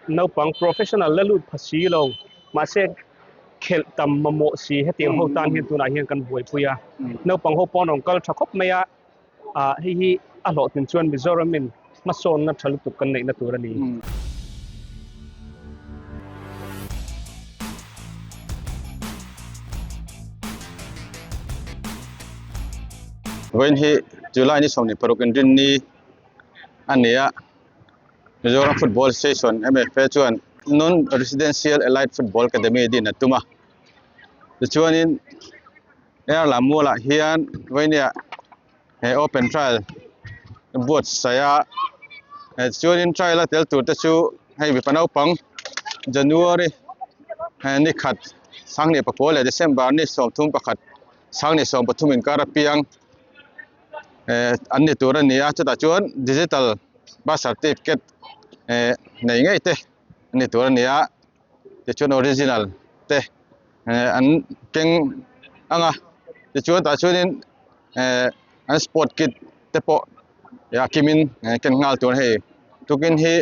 Naupang professional la lut pha si lo mahse khelh tam mamawh si hetiang ho tan hian tunah hian kan buaipui a. Naupang ho pawh an rawn kal tha khawp mai a, ah hei hi a hlawhtlin chuan Mizoramin hmasawnna tha lutuk kan neihna tur a ni. Vawiin hi July ni 26 inrinni a ni a. Mizoram Football Association MFA chuan Non Residential Elite Football Academy din a tum a tichuanin Air lam mualah hian vawinia he open trial buatsaih a tichuanin trial a tel tur te chu hei mipa naupang January ni khat sanghnih pakua leh December ni 31 sanghnih 13 inkar apiang. eh an ni tur a ni a chutah chuan digital birth certificate eh nei ngei te an ni tur a ni a tichuan original te eh an keng ang a tichuan tah chuanin eh an sport kit te pawh a kimin ken nghal tur hei tukin hi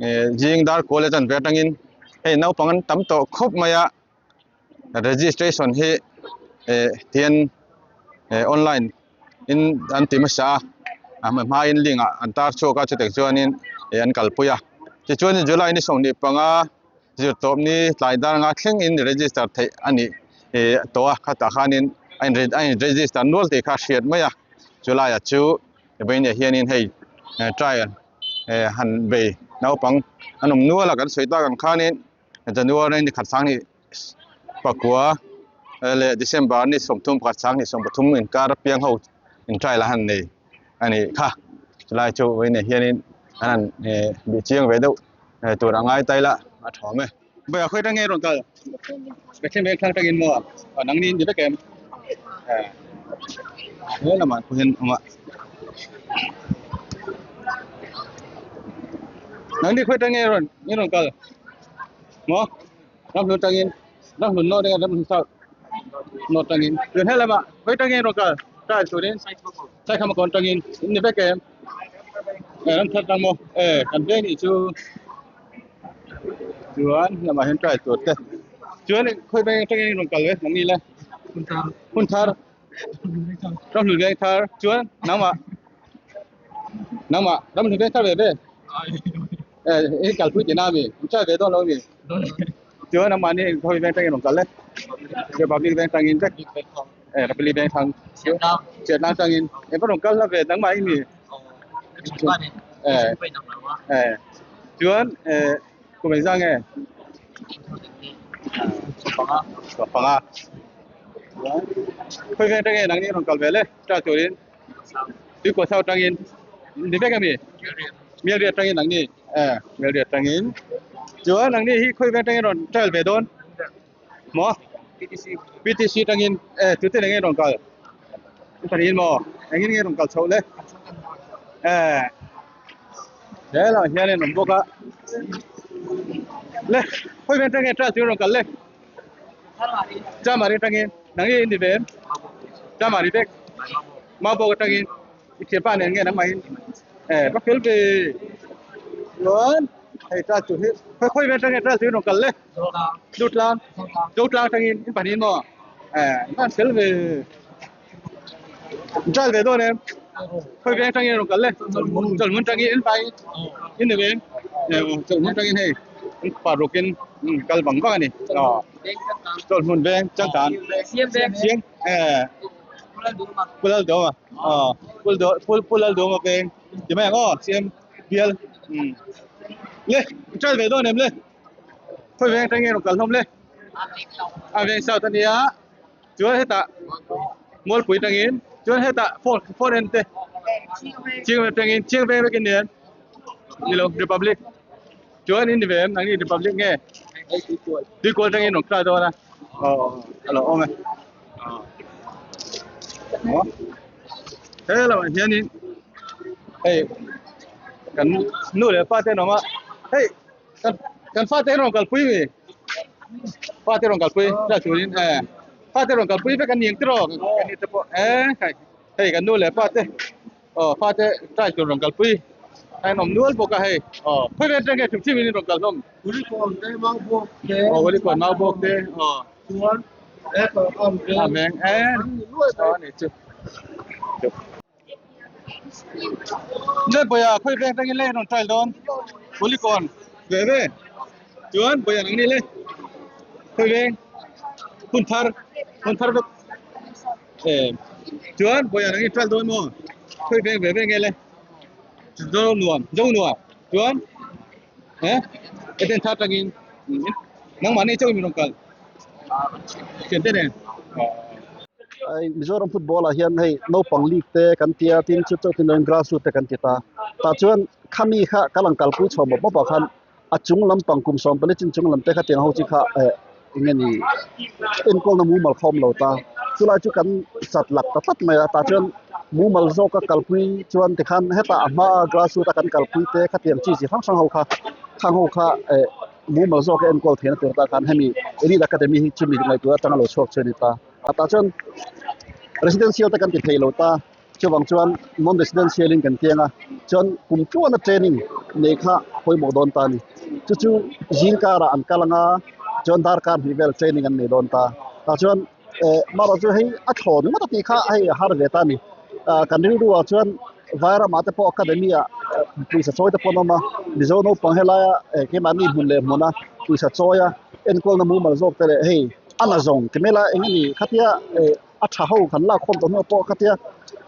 eh zing dar kual a chanve atangin hei naupang an tam tawh khawp mai a. Registration hi eh tihian eh online in an ti hmasa a a hma hmain link ah an tar chhuak a chutiang chuanin eh an kalpui a tichuanin July ni 25 zirtawp ni tlai dar anga thlengin register theih a nih eh tawh a khatah khanin a in a in register nual tih kha a hriat mai a chulaiah chu vawiinah hianin hei trial eh han bei naupang an awm nual a kan sawi tak ang khanin. January ni khat 2009 leh December ni 31 2013 inkar apiang ho in trial a han nei a nih kha chulai chu vawiinah hianin an han eh bih chiang ve deuh tur a ngai ta ila a tha awm e. Vawiah khawi atang nge rawn kal? Bethlehem veng thlang atangin maw? Aw nangni in ni vek em? Eh he lamah pawh hian awm a. Nangni khawi atang nge rawn nge rawn kal? Maw? Ramhlun atangin Ramhlun North nge Ramhlun South? North atangin. Tun he lamah khawi atang nge rawn kal? Trial turin Saikhama kawn atangin in ni vek em? Eh ramthar atang maw? Eh kan veng nih chu chuan lamah hian trial tur te chuan khawi veng atangin rawn kal ve nangni le? Hunthar. Ramhlun veng thar chuan nangmah nangmah Ramhlun veng thar ve ve eh i kalpui tihna a mi in try ve dawn lo a mi chuan nangmah ni khawi veng tangin rawn kal e Republic veng tangin vek eh Republic veng thang Chiatlang tangin eng va rawn kal hla ve nangmah i mi eh eh chuan eh kum engzah nge panga Khawi veng atangin nangni rawn kal ve le tah turin tuikawh chho atangin ni vek ami Melriat atangin nangni eh Melriat atangin chuan nangni hi khawi veng atangin rawn trial ve dawn maw PTC atangin eh tute eng nge rawn kal pahnihin maw engin nge rawn kal chhoh le eh he lah hian in awm bawk a le khawi veng atangin trial tur rawn kal le. Chamari atangin nang hi in ni ve em? Chamari vek Mabawk atangin i thianpa nen nge nangmah in eh va fel ve chuan hei trial tur hi khawi khawi vel atangin trial tur in rawn kal le Zotlang Zotlang atangin in pahnih maw eh an fel ve trial ve dawn em khawi veng atangin rawn kal le Chawlhmun atangin in vai in ni ve em eh Chawlhmun atangin hei in parukin kal vang vang a ni Chawlhmun veng changkan siam eh Pulal Dawma aw Pul Pul Pulal Dawma veng ti mai ang aw siam bial le trial ve dawn em le khawi veng atangin rawn kal hlawm le a veng south a nia. Chuan hetah Mualpui tangin chuan hetah phone phone en te Chiang veng tangin Chiang veng vekin nen nilo Republic chuan in ni ve em nangni Republic nge Tuikual tangin rawn try dawn a aw a lo awm e aw he lamah hianin hei kan nu leh pa te an awm a hei kan kan fate rawn kalpui mi fate rawn kalpui tah turin eh fate rawn kalpui vek an ni ang tiraw kan ni te pawh eh hei hei kan nu leh pa te aw fate try tur rawn kalpui. A inawm nual bawk a hei aw khawi vel atang nge hrim hrim in rawn kal hlawm Kulikawn te Maubawk te aw Kulikawn Maubawk te aw chuan Apple am veng am veng e aw ani chu Nge Bawia khawi veng atangin le rawn trial dawn Kulikawn ve ve chuan Bawia nang ni le khawi veng hun thar hun thar vek e chuan Bawia nang ni trial dawn maw khawi veng ve ve nge le Zo nuam zo nuam chuan he eten thar tangin nangmah nei chauh in rawn kal thian te nen Ai Mizoram football ah hian hei naupang league te kan tia tin chu chauh tin grassroot te kan ti ta tah chuan khami kha ka lang kalpui chho mawp mawp ah khan a chung lampang kum 14 chin chung lam te kha tiang ho chi kha eh eng nge ni enkawlna mumal kha awm lo ta chulai chu kan chat lak ta tlat mai a tah chuan mumal zawka kalpui chuan tikhan hetah a hmaa grassroot a kan kalpui te khatiang chi chi hrang hrang ho kha khang ho kha eh mumal zawka enkawl theihna tur tan khan hemi elite academy hi chumi ngaihtuah atanga lo chhuak chu a ni ta a tah chuan residential te kan ti thei lo ta chuvang chuan non residential in kan tiang a chuan kum tluana training nei kha pawimawh dawn ta a ni chu chu zing karah an kal anga chuan darkar hnih vel training an nei dawn ta tah chuan eh marawh chu hei a thlawn ngawt a tih kha hei a har ve ta a ni ah kan rilru ah chuan vairamah te pawh academy ah pawisa chawi te pawh an awm a mizo naupang helaia eh keimahni hmun leh hmuna pawisa chawi a enkawlna mumal zawk te leh hei a la zawng ti mai la eng nge ni khatia eh a tha ho kan lak khawm tawh hnuah pawh khatia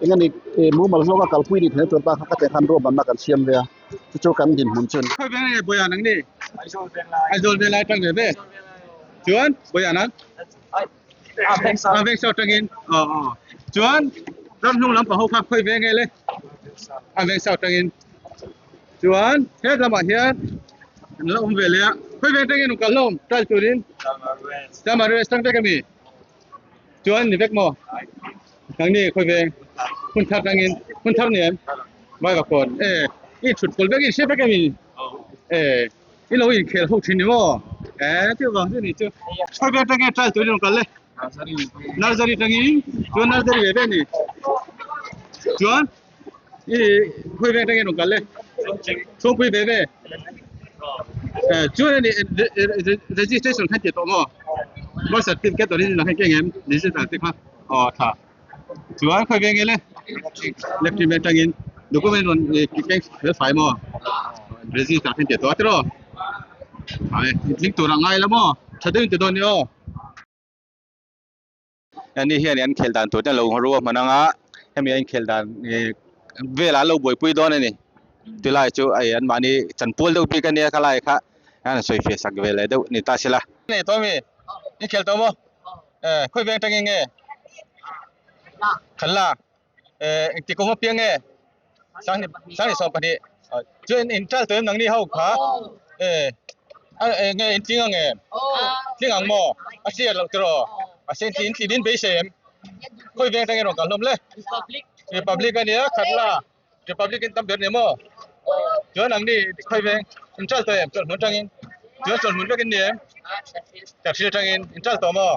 eng nge ni eh mumal zawka kalpui ni theihna tur ta kha khatia khan ruahmanna kan siam ve a chu chu kan dinhmun chu a ni. Khawi veng nge Bawiah nang ni? Aizawl veng lai tang ve ve. Chuan Bawiah nang? A veng sau tangin. Aw aw. Chuan ram hnung lampang ho kha khawi veng nge le? A veng sau tangin. Chuan he lamah hian an la awm ve leh a. Khawi veng tangin kal hlawm trial turin? Chamar West tang vek a mi? Chuan ni vek maw? Nang ni khawi veng hun thar tangin hun thar ni em? Vai va kawn e i thut kawl vek i hre vek em i? E i lo inkhel ho thin ni maw? E chu vang chu ni chu. Khawi veng tangin trial turin rawn kal le? Nursery tangin chuan nursery ve ve ni. Chuan i khawi veng tangin rawn kal le? Chhungpui ve ve. Eh chuan ani registration khan ti tawh maw? Birth certificate original khan keng em? Digital te kha aw tha. Chuan khawi veng nge le? Left veng tangin document rawn keng fel fai maw? Register khan ti tawh a tiraw? Ai tling tur a ngai la maw? Tha deuhin ti dawn ni aw. Ani hian an khel dan tur te lo ru a hman anga hemi a inkhel dan ih velah an lo buaipui dawn a ni tilai chu hei an mahni chanpual deuh bik ania khalai kha an sawi fiah sak ve leh deuh ni ta sela. Nei tawh ami i khel tawh maw eh khawi veng atangin nge khan la eh engti kawng apiang nge Sanghnih sanghnih 20 chuan in trial tawh em nangni ho kha eh a eng nge in tling ang em tling ang maw a hriat loh tiraw a sen tih in tih din beisei em khawi veng atangin rawn kal hlawm le Republic ania khat la Republic in tam ber ni maw chuan nangni khawi veng in trial tawh em chawlhmun atangin chuan chawlhmun vek in ni em taxi atangin in trial tawh maw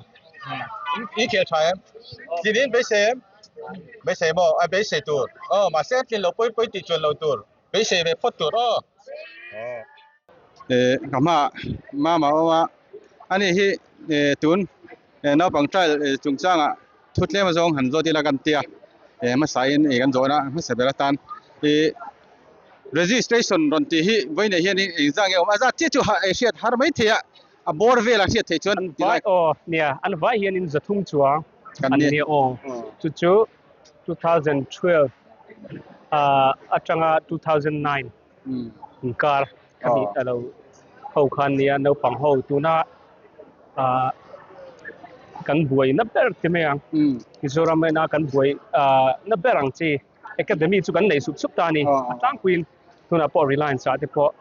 in khel tha em tih din beisei em. Beisei maw? A beisei tur. Aw, mahse a tlin lo pawi pawi tih chuan lo tur. Beisei ve phawt tur aw. Eh, ka hma mama awm a. Ani hi eh tun eh naupang trial eh chungchangah thu tlem azawng han zawt ila kan tia. Eh hmasain eh kan zawhna hmasa ber atan eh registration rawn tih hi vawiinah hian engzah nge awm a zat chiah chu eh hriat har mai thei a. A bawr velah hriat theih chuan An vai aw nia an vai hian in 300 chuang an nia aw chu chu 2012 atanga 2009 inkar khami alo ho khan nia naupang ho tuna kan buai na ber ti mai ang Mizoram ena kan buai na ber ang chi academy chu kan nei sup sup ta a ni a tlangpuiin tunah pawh Reliance ah te pawh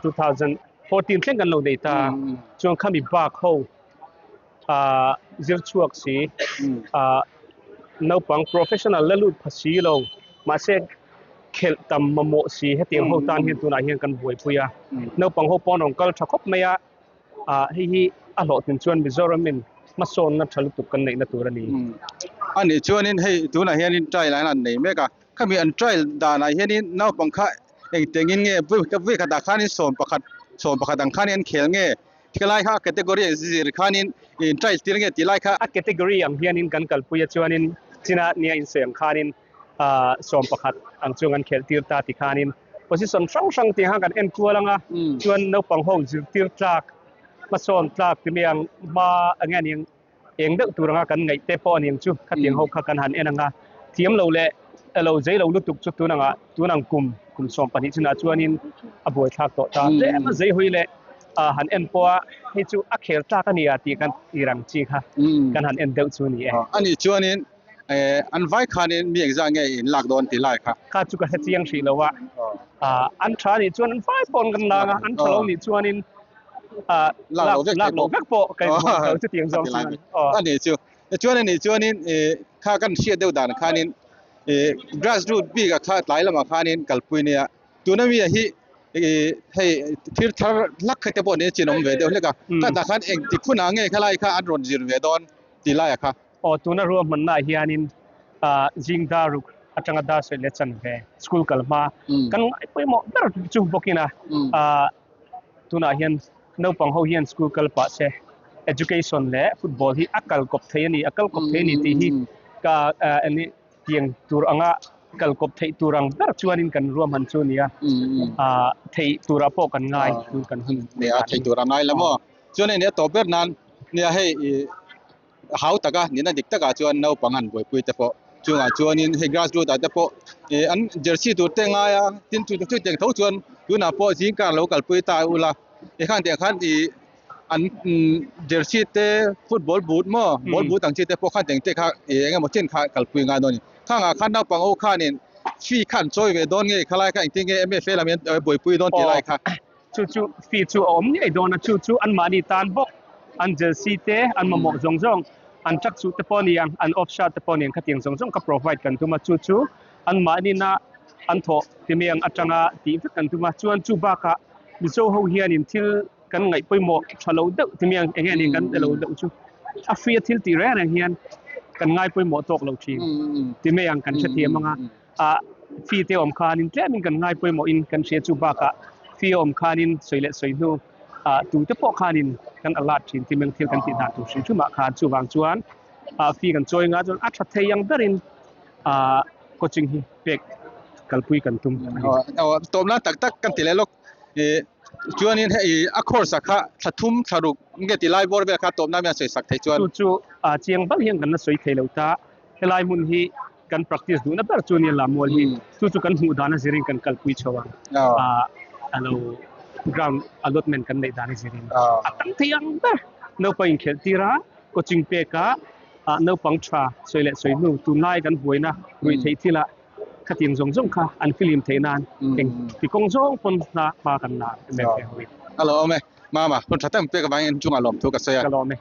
2014 thleng kan lo nei ta chuan khami bak ho zir chhuak si naupang professional la lut pha si lo mahse khelh tam mamawh si hetiang ho tan hian tunah hian kan buaipui a naupang ho pawh an rawn kal tha khawp mai a hei hi a hlawhtlin chuan Mizoram in hmasawnna tha lutuk kan neihna tur a ni. A nih chuanin hei tunah hianin trial an han nei mek a, khami an trial danah hianin naupang kha. Engtiangin nge vui khatah khanin 11 11 ang khanin an khel nge Khilai kha category ang zir khanin in trial tir nge tih lai kha. A category ang hianin kan kalpui a chuanin china nia insawi ang khanin 11 ang chung an khelh tir ta ti khanin position hrang hrang tih khan kan en kual anga chuan naupang ho zirtir tlak hmasawn tlak ti mai ang hma enge aniang eng deuh tur anga kan ngaih te pawh aniang chu khatiang ho kha kan han en anga thiam lo leh elo zei lo lutuk chu tun anga tun ang kum kum 12 chunah chuanin a buaithlak tawh ta tlem a zei hawi leh a han en pawh a hei chu a khel tlak a ni a tih kan tir ang chi kha kan han en deuh chu a ni e. A nih chuanin an vai khanin mi engzah nge in lak dawn tih lai kha. Kha chu ka hre chiang hrih lo a, an tha nih chuan an vai pawh an kan lang a, an tha lo nih chuanin lak loh vek lak loh vek pawh kan hmu lo chutiang zawng chuan. A nih chu. Chuan a nih chuanin kha kan hriat deuh dan khanin grass root bik a kha tlai lamah khanin kalpui nia tuna mi hi hei thil thar hlak kha te pawh ni chin awm ve deuh hlek a kha tah khan engtik hunah nge khalai kha an rawn zir ve dawn tih laiah kha. Aw tuna ruahmannaah hianin zing dar ruk atanga dar sawi leh chan ve school kal hma kan ngai pawimawh ber chu bawkin a tunah hian naupang ho hian school kal pah se education leh football hi a kal kawp thei a ni a kal kawp thei a ni tih hi ka ani tiang tur anga kal kawp theih tur ang ber chuanin kan ruahman chu a ni a theih turah pawh kan ngai tun kan hun nia theih tur a ngai la maw chuan hei nia tawp ber nan nia hei hau taka nihna dik takah chuan naupang an buaipui te pawh chungah chuanin hei grass root ah te pawh ih an jersey tur te ngai a tin chu chutiang tho chuan tunah pawh zing kar lo kalpui ta ula tikhan tiang khan ih an jersey te football boot maw ball boot ang chi te pawh khan tiang te kha ih eng emaw chen kha kalpui ngai dawn a ni khangah khan naupang ho khanin fee kha an chawi ve dawn nge khalai kha engtin nge M_F_A lam hian buaipui dawn tih lai kha. Chu chu fee chu a awm ngei dawn a, chu chu anmahni tan bawk an jersey te, an mamawh zawng zawng, an tracksuit te pawh a ni ang, an off shirt te pawh a ni ang khatiang zawng zawng kha provide kan tum a, chu chu anmahnina an thawh ti mai ang atanga tih vek kan tum a, chuan chu bakah Mizo ho hianin thil kan ngaih pawimawh tha lo deuh ti mai ang eng nge ni kan ti lo deuh chu a free a thil tih reng reng hian kan ngai pawimawh tawk lo thin ti mai ang kan hrethiam ang a. ah fee te awm khanin tlemin kan ngai pawimawhin kan hria chu bakah fee awm khanin sawi leh sawi hnu ah tute pawh khanin kan alert thin ti meng thil kan tih dan tur hrim hrim ah khan chuvang chuan ah fee kan chawi nga chuan a tha thei ang berin ah coaching hi pek kalpui kan tum a ni. Tawm nan tak tak kan ti leh lawk ih chuanin hei a course ah kha thla thum thla ruk nge ti lai bawr vel kha tawm nan hian sawi sak thei chuan. Chu chu ah chiang bal hian kan la sawi thei lo ta helai hmun hi kan practice duhna ber chu nia Lamual hi chu chu kan hmuh dan a zirin kan kalpui chho ang a lo ground allotment kan neih dan a zirin a tam thei ang ber naupang inkhelh tir a coaching pek a naupang tha sawi leh sawi hnu tunlai kan buaina ruih theih thil ah khatiang zawng zawng kha an filim theih nan eng ti kawng zawng pawn hna hma kan la em em a lo awm e mama hun tha tak pek avangin chungah lawmthu ka sawi a ka lawm e.